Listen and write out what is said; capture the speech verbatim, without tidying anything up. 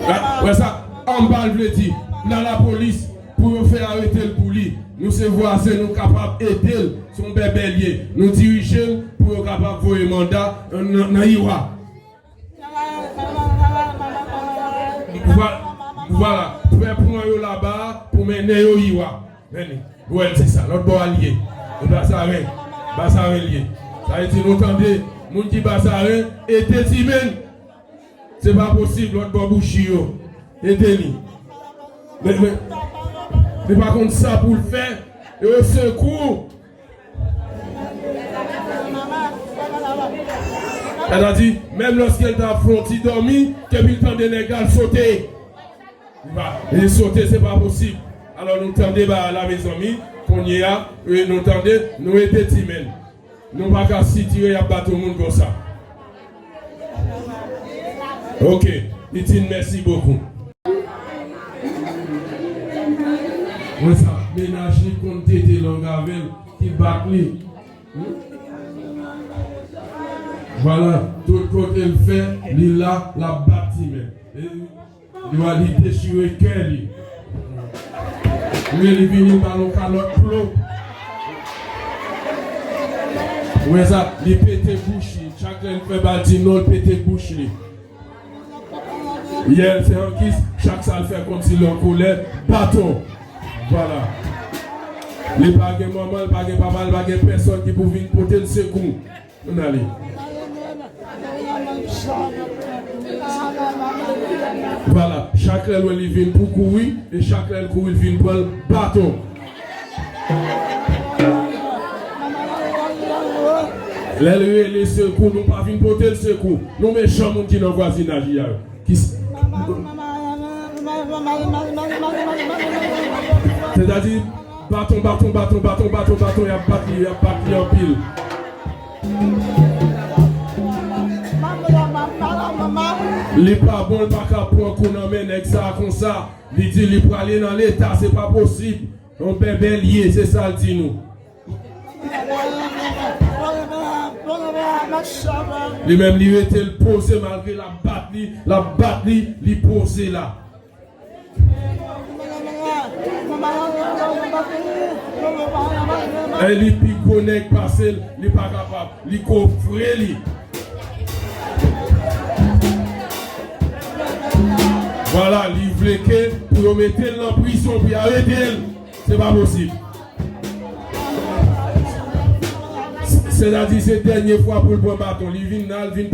Ah, wè sa, anba l vle di, nan lapolis, pou yo fè arete l pou li. Nou se vwazen, nou kapab ede l, se yon bèbè l ye. Nou dirije l pou yo kapab voye manda nan, nan Iwa. Vwa-, vwala, fè pran yo laba a pou mennen yo Iwa. Men li, ou wè l di sa, lòt bò a l ye. E Bazaren, Bazaren l ye. Sa vle di nou tande, moun ki Bazaren, ete Timenn. Se pa posib, lòt bò bouchi yo. Ede li. Men, men, li pa konn sa pou l fè. E o sekou. Sètadi, menm lòske l t ap fè yon ti dòmi, depi l tande nèg la, l sote. Li pa, li sote, se pa posib. Alò, nou tande ba la, mezanmi, kounye a, e nou tande, nou ede Timenn. Nou pa ka sitire y ap bat yon moun konsa. Ok, pitit, mèsi bokou. Wè sa, mennaj li konn tete lang avè l, ki bat li. Hmm? Vwala, tout kote l fè, li la, l ap bat Timenn. E, li wè li dechire kè li. Men li vini ba l yon kalòt plo. Ou wè sa, li pete bouch li. Chak lè l fè ba l di non, l pete bouch li. Yè l se an kis, chak sa l fè kòmsi l an kolè, baton. Vwala. Li pa gen manman, li pa gen papa, li pa gen pèsòn ki pou vin pote l sekou. Ann ale. Vwala, chak lè l wè li vin pou kouri, e chak lè l kouri, l vin pran l baton. Lè l rele sekou, nou pa vin pote l sekou. Nou mechan moun ki nan vwazinaj li a yo. Ki s-, sètadi, baton, baton, y ap bat li, y ap bat li anpil. Li pa bon, li pa ka pran kou nan men nèg sa a konsa. Li di li prale nan leta, se pa posib. Yon bèbè l ye, se sa l di nou. Li menm, li rete, l poze, malgre l ap bat li, l ap bat li, li poze la. E li pi gwo nèg pase l, li pa kapab, li kofre li. Vwala, li vle ke pou yo mete l nan prizon, pou y arete l. Se pa posib. Sètadi, se dènye fwa pou l pran baton. Li vin la, l vin